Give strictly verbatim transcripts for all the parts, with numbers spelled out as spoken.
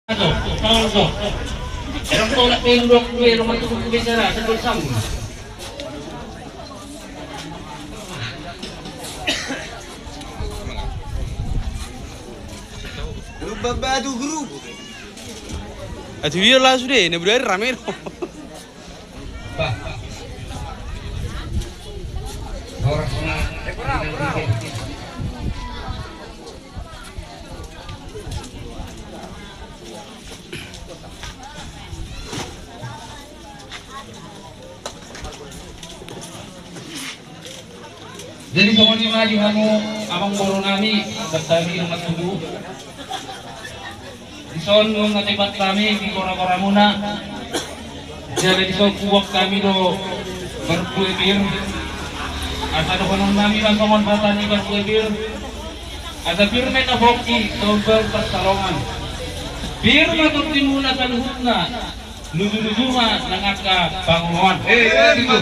Ato, tahu tu. Orang tolak pelu dok, dua rumah tu bicara, satu sang. Lu babadu grup. Atu dia lah sudah, ini berarti rame dong. Bah. Horas ma. Jadi songon i ma di hamu amangboru nami, bertani rumah tubuh. Dison nunga tebat hami di gora-gora muna. Jala dison hubuat hami do barbue pir. Asa dohonon nami ma songon hata ni barbue pir. Asa pir ma na pongki, tombal pansalongan. Pir ma tondi muna saluhutna. Luju-luju ma nang angka pangomoan. Eh, eh, gitu.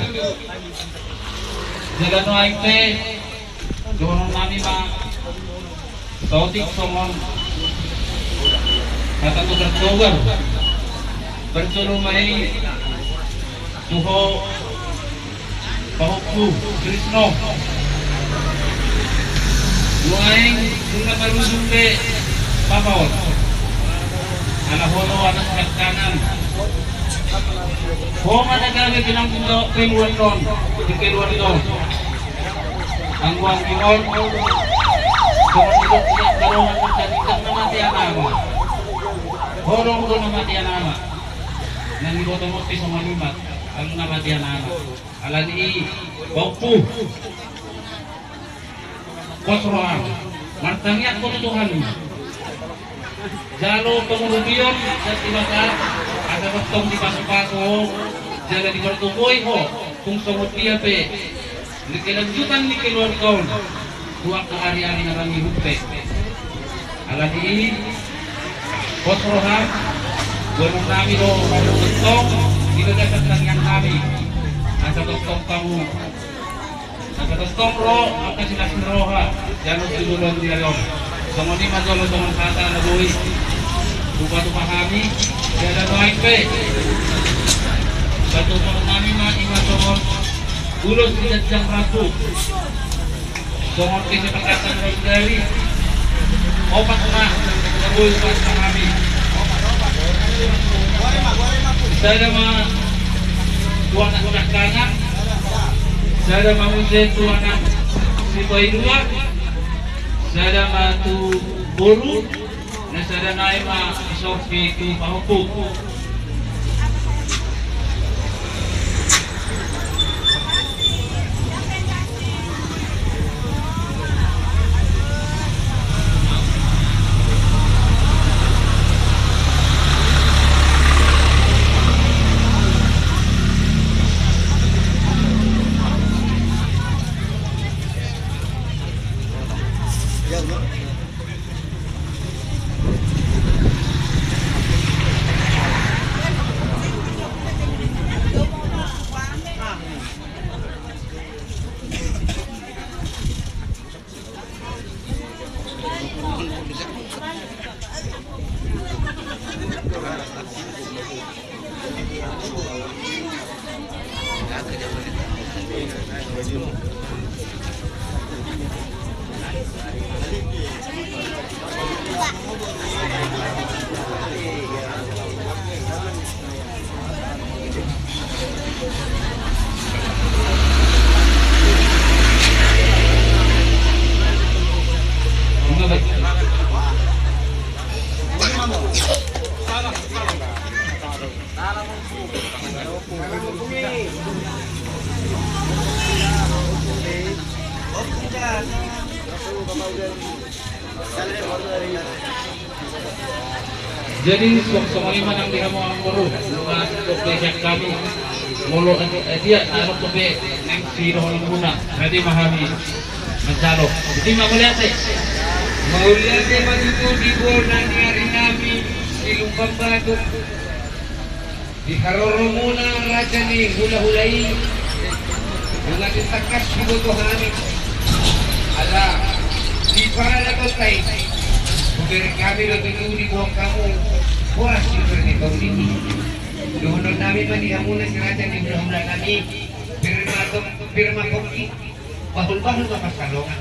Jala nuaeng pe dohonon nami ma saotik songon hata togar-togar. Parjolo ma i tu ho pahompu Krisno. Nuaeng nunga tarujung be papa on. Ala ho do anak siangkangan. Ho ma na gabe pinanggung jawab keluarga on, di keluarga on. Anggo anggi on. Songon nidok siangkangan on, jadi kan na mate anak. Ho do anggo na mate anak. Nang iboto on pe songon i ma, anggo na mate anak. Alani i, pahompu. Pos roham. Martangiang ho tu Tuhan. Jalo pangurupion sian Debata, asa tongtong dipasu-pasu ho, jala dipargogoi ho, tung songon dia pe di kelanjutan ni keluarga on. Tu angka ari-ari na mangihut pe. Alani i, pos roham, dohonon nami do tongtong di bagasan tangiang nami. Asa tongtong hamu, asa tongtong ro angka silas ni roha, jalo tu joloan ni ari on. Songon i ma jolo songon hata na boi hupa-hupa hami, jala nuaeng pe. Patupaon nami ma i ma songon ulos di ganjang rambu. Songon kesepakatan dari opat ma na boi hupasahat hami. Sada ma tu anak siangkangan, sada ma muse tu anak sipaidua, sada ma tu boru, na sada nai ma disorpi tu pahompu. Jadi songon i ma nang di hamu amangboru, nunga adong be sian hami. Molo adong, eh, dia na adong dope nang sidohononmuna, jadi ma hami manjalo. Jadi ma mauliate. Mauliate ma tutu di bona ni ari nami Silumban Batuk. Di haroromuna raja ni hulahula i, nunga ditangkas diboto hami. Ala di paradaton ta i, hubereng hami do tutu diboan hamu Dohonon nami ma di hamuna si raja ni hulahula nami, pir ma to-, pir ma pongki, bahulbahul ma pansalongan.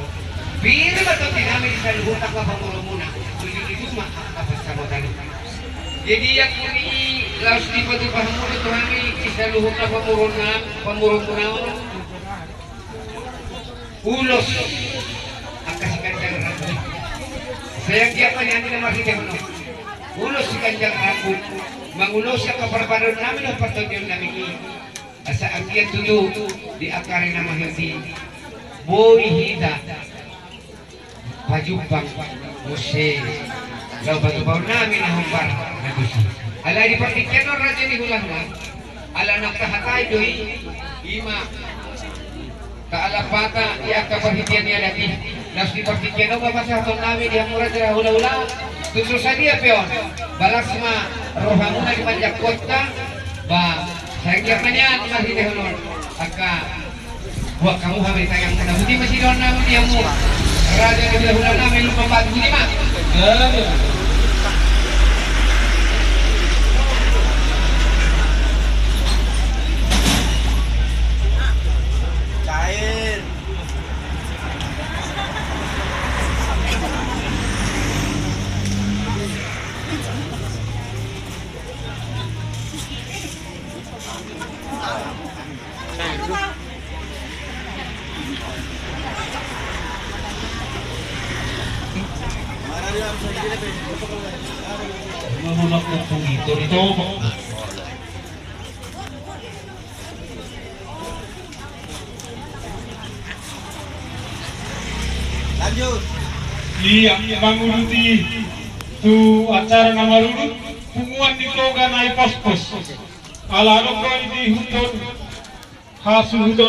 Pir ma tondi nami di saluhut angka pamoruonmuna, ujung i tung ma angka pansamotan i. Jadi, angka i laos dipatupa hamu do tu hami di saluhut angka pamoruonna, pamoruonmuna on. Ulos angka siganjang rambut. Sai anggiat ma nian na marhite on. Ulos siganjang rambut mangulosi angka parpadaon nami dohot partondion nami i. Asa anggiat tutu di angka ari na mahiut i boi hita pajumpang muse laho patupaon nami na hombar na tusi. Alai di partingkian on raja ni hulahula, ala naung tahatai do i, i ma taalap hata di angka parhitean ni adat i. Laos di partingkian on ma pasahaton nami di hamu raja ni hulahula, tung so sadia pe on, balas ma rohamuna di manjangkonta. Ba, sai anggiat ma nian marhitehon on angka buat hamu hami tangiang muna. Boti ma sidohonon nami di hamu raja ni hulahula nami, lupa batu, boti ma. Cair. Lanjut. Ia, manguduti tu acara na marurut, punguan ni Toga Naipospos. Ala adong do i di huton hasuhuton